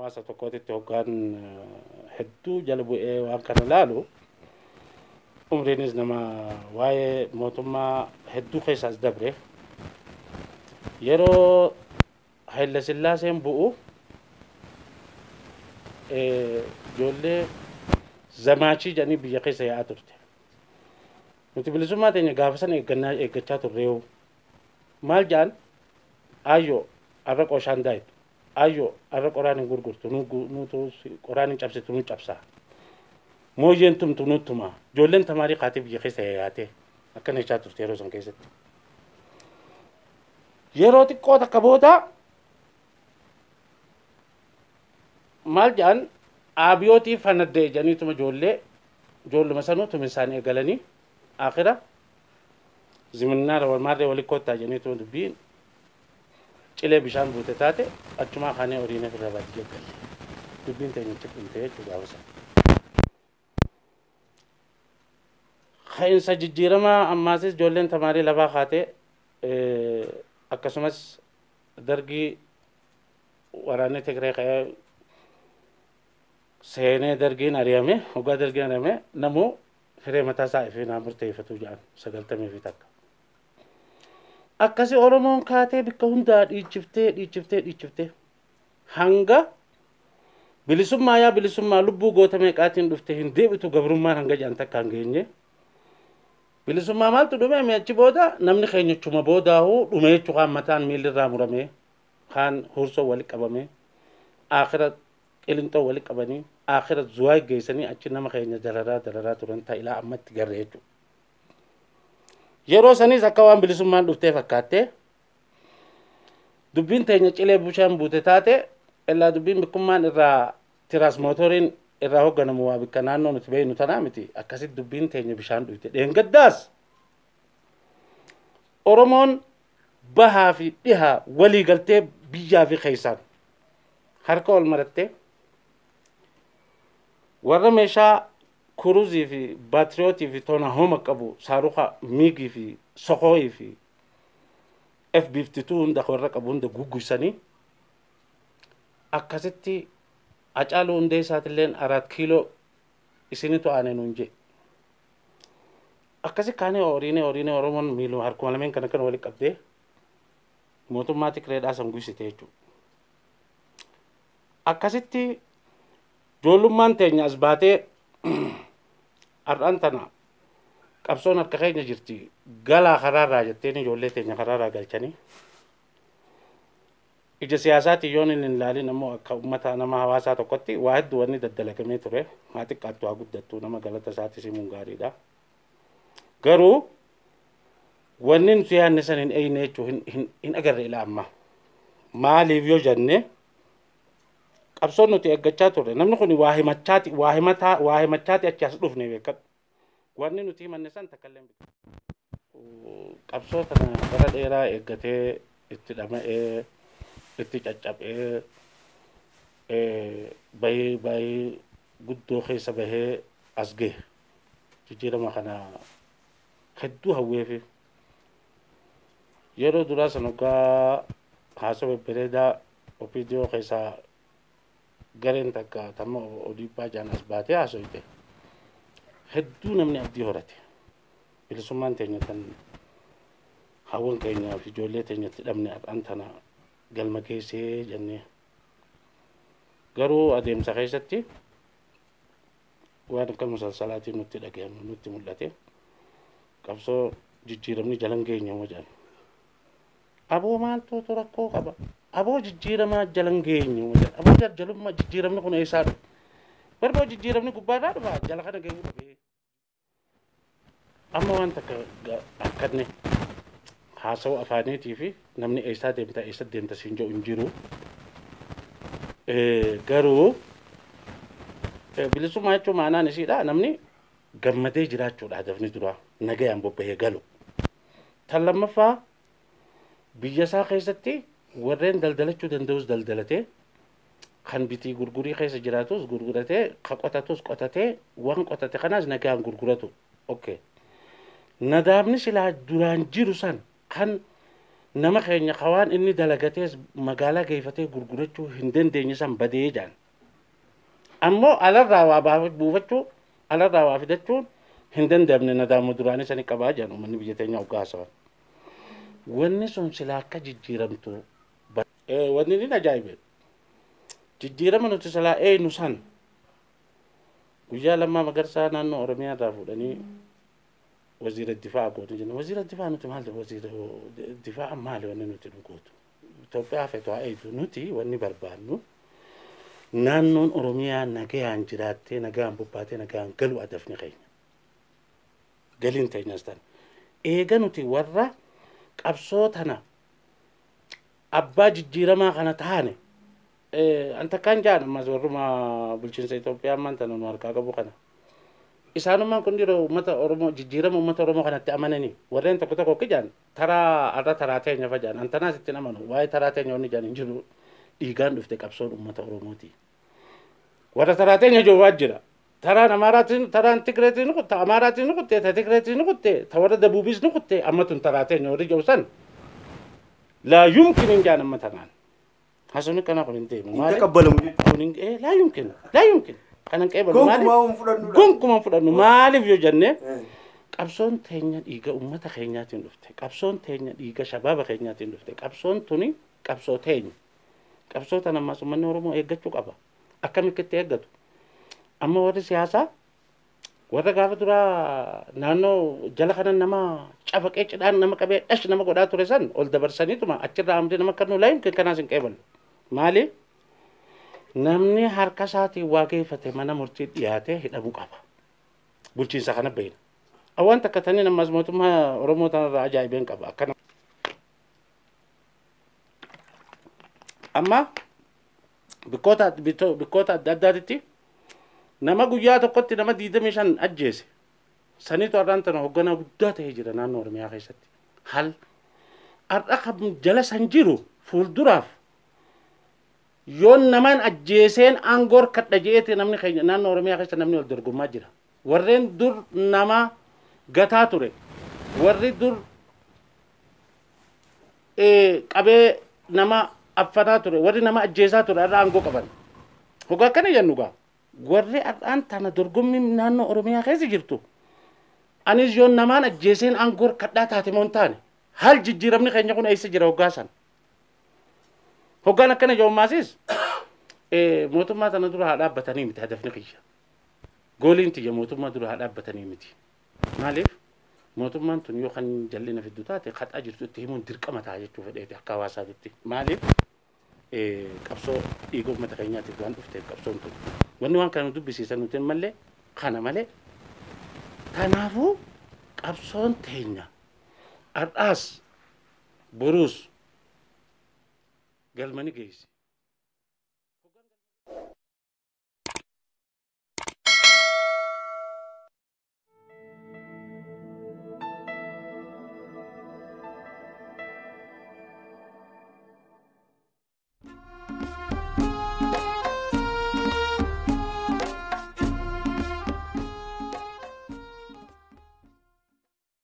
Hawaasa tokkootitti hoggaan hedduu jala bu'ee waan kana laalu umriinis nama waa'ee mootummaa hedduu keessaas dabre yeroo Haayila Sillaaseen bu'u ijoollee zamaachii jedhanii biyya keessa yaa'aa turte. Nuti bilisummaa teenya gaafa sana eeggachaa turreewu. Maal jedhan ayyoo arra qooshaan daayitu ayyoo arra qoraan hin gurgurtu nuutu qoraan hin cabsitu nu cabsaa. Mooyyeen tumtu nu tuma ijoolleen tamaarii kaatee biyya keessa yaa'aatee akkana jechaa turte yeroo san keessatti. Yeroo xiqqoo takka booda maal jedhan aabiyootii fanaddee jedhaniituma ijoollee ijoolluma sanuu tumi isaanii eegalanii akhira ziminnaara walmaarree walii kottaa jedhaniituma dubbiin cilee bishaan buute taate achumaa kaanee horiin ofirraa baadiyyaa galle dubbiin teenya ciqimte jechuudha gaafa sana. Ka'insa jijjiiramaa ammaasis ijoolleen tamaarii lafaa kaatee akkasumas dargii waraanni Tigree ka'ee seenee dargiin ari'ame hoggaa dargiin ari'ame namuu firee mataa isaa ifii naa murteeffatu jedhan 91. Akkasi Oromoon kaatee bakka hundaa dhiichiftee dhiichiftee dhiichiftee hanga bilisummaa yaa bilisummaa lubbuu goota meeqaatiin dhufte hin deebitu gabrummaan hanga jedhan takka hin geenye. Bilisummaa maaltu dhume achi booda namni keenya chuma boodaa'uu dhume jechuu kaan mataan miilli irraa murame kaan hursoo wali qabame akhira qilinxoo wali qabanii akhira zuwaay geessanii achi nama keenya dararaa dararaa turan ta'a ilaa ammatti garre jechuudha. Yeroo sanis akka waan bilisummaan dhuftee fakkaattee dubbiin teenya cilee bishaan buute taate illaa dubbiin bikkummaan irraa tiraasmootoriin irraa hoogganamu waa bikka naannoo nuti beeknu tanaa miti akkasitti dubbiin teenya bishaan dhufte dheengaddaas Oromoon bahaa fi dhihaa walii galtee biyyaa fi keessaan harka ol marattee warra meeshaa kuruzii fi baatiriyootii fi toona homa qabu saaruqa miigii fi soqooyii fi F-52 hunda warra qabu hunda gugguysanii akkasitti Hacaaluu hundee isaatilleen 4 kiiloo isinitu aanee nuun jee. Akkasi kaanee horiinee horiinee Oromoon miiluu harkuma lameen kana kan walitti qabdee mootummaa Tigireedhaa san guysite jechuudha. Akkasitti ijoollummaan teenya as baatee har'aan tana qabsoon harka keenya jirti galaa karaarraa jetteen ijoollee teenya karaarraa galchanii ija siyaasaatiin yoon hin ilaalin ammoo akka uummata nama hawaasaa tokkotti waa hedduu wanni daddalagamee ture haa xiqqaattu haa guddattu nama galata isaatti simuun gaariidha. Garuu wanni nuti yaadne san hin eeyne jechuun hin agarre ilaa amma. Maaliif yoo jenne qabsoon nuti eeggachaa turre namni kun waa himachaati waa himataa waa himachaati achi as dhufne beekadhu. Wanni nuti himanne san takka illee qabsoo tana bara dheeraa eeggatee itti dhama'ee itti caccabee bahee bahee guddoo keessa bahee as gahe jijjiirama kana hedduu hawweefi yeroo duraa san hoggaa haasawa babbareedaa OPDO keessaa gareen takka tamma Odiibbaa jaan as baatee haasoyte hedduu namni abdii horate bilisummaan teenya tan hawwan keenyaa fi ijoollee teenyatti dhabne har'aan tana galma geessee jennee garuu adeemsa keessatti waan akka musalsalaatiin nutti dhaga'ame nutti mul'ate qabsoo jijjiiramni jalan geenye moo jedhan aboo maaltu rakkoo qaba aboo jijjiiramaa jalan geenye moo jedhan aboo jalummaa jijjiiramni kun eessaa dhufe barboo jijjiiramni gubbaarraa dhufa jala kana gahuu dhabe amma waan takka akkanne haasawu afaaniitii fi namni eessaa deemta eessa deemta siin jedhu hin jiru. Garuu bilisummaa jechuun maanaan isiidha namni gammadee jiraachuudha hadafni duraa nagayaan bobbahee galu. Tan lammaffaa biyya isaa keessatti warreen daldalachuu danda'us daldalatee kan bitii gurgurii keessa jiraatus gurguratee ka qotatus qotatee waan qotate kanaas nagayaan gurguratu. Okay. Nadaamni silaa duraan jiru san kan Nama keenya kawaan inni dalagatees magaalaa geeffatee gurgurachuu hin dandeenye san badee jaan. Ammoo alarraa waa buufachuu alarraa waa fidachuun hin danda'amne nadaama duraanii sani qabaa jaan uummanni biyya teenyaa hoggaa haasawan. Wanni sun silaa akka jijjiiramtu wanni ni ajaa'ibe. Jijjiirama nuti silaa eenyu san guyyaa Lammaa Magarsaa naannoo Oromiyaa irraa fuudhanii waziira difaa'a gootu jenna. Waziira difaa'a nuti maal waziira difaa'a maali wanni nuti nu gootu? Itoophiyaa feetu haa eegdu nuti wanni barbaannu naannoon Oromiyaa nagayaan jiraattee nagayaan bobbaatee nagayaan galu adafni keenya. Galiin teenyas tana. Eega nuti warra qabsoo tana abbaa jijjiiramaa kana taane an takkaan jaan ammas warruma bulchiinsa Itoophiyaa ammaan tana nu harkaa qabu kana. Isaanummaan kun yeroo uummata Oromoo jijjiirama uummata Oromoo kanatti amananii warreen tokko tokko kijaan taraa arra taraa teenya fajaan an tanaas ittiin amanu waa'ee taraa teenya wanni jaan hin jiru dhiigaan dhufte qabsoon uummata Oromooti. Warra taraa teenya joowwaa jira. Taraan Amaaraatiin taraan Tigreetiin ni kutte Amaaraatiin ni kutte ta Tigreetiin ni kutte ta warra Dabuubiis ni kutte amma tun taraa teenya warri jiru san laa yumkin hin jaan amma tanaan. Haasawni kana kun hin deemu. Hin taqabbalamu jechuudha. Kun hin laa yumkin laa yumkin kan hin qeebalu maaliif? Gonkumaa hin fudhannu. Gonkumaa hin fudhannu maaliif yoo jenne qabsoon teenya dhiiga uummata keenyaatiin dhufte, qabsoon teenya dhiiga shabaaba keenyaatiin dhufte, qabsoon tuni qabsoo teenya. Qabsoo tana ammas uummanni Oromoo eeggachuu qaba. Akkamitti itti eeggatu? Amma warri siyaasaa warra gaafa duraa naannoo jala kana nama cafaqee cidhaan nama qabee dhash nama godhaa ture san ol dabarsaniituma achirraa amrii nama kannuu laa yumkin kanaas hin qeebalu. Maali? Namni harka isaatiin waa geeffate mana murtii dhiyaatee hidhamuu qaba. Bulchiinsa kana beena. Awwaan takka taniin ammas mootummaa Oromoo tanarraa ajaa'ibeen qaba. Akkana. Amma bikkoota adda addaatitti nama guyyaa tokkotti nama 25 ajjeese. Saniitu har'aan tana hoogganaa guddaa ta'ee jira naannoo Oromiyaa keessatti. Hal har'a kan jala san jiru fuulduraaf yoon namaan ajjeeseen aangoo harkadha je'eeti namni keenya naannoo Oromiyaa keessa namni wal dorgommaa jira. Warreen dur nama gataa ture, warri dur qabee nama affanaa ture, warri nama ajjeesaa ture har'a aangoo qaban. Hoggaa akkana jennu gaa. Warri har'aan tana dorgommii naannoo Oromiyaa keessa jirtu. Anis yoon namaan ajjeeseen aangoo harkadhaa taate moo hin taane? Hal jijjiiramni keenya kun eessa jira hoggaa san? Hoggaan akkana jedhu mootummaa tana dura haa dhaabbatanii miti hadafni kiyya. Gooliin tiyya mootummaa dura haa dhaabbatanii miti. Maaliif? Mootummaan tun yoo kan jal'ina fiddu taate haxaa jirtu itti himuun dirqama ta'a jechuu fedheeti akka hawaasaatitti. Maaliif? Qabsoo dhiiga uummata keenyaatiif waan dhufteef qabsoon tun. Wanni waan kana dubbisiisan nuti mallee kana malee. Kanaafuu qabsoon teenya har'aas boruus galma ni geessi.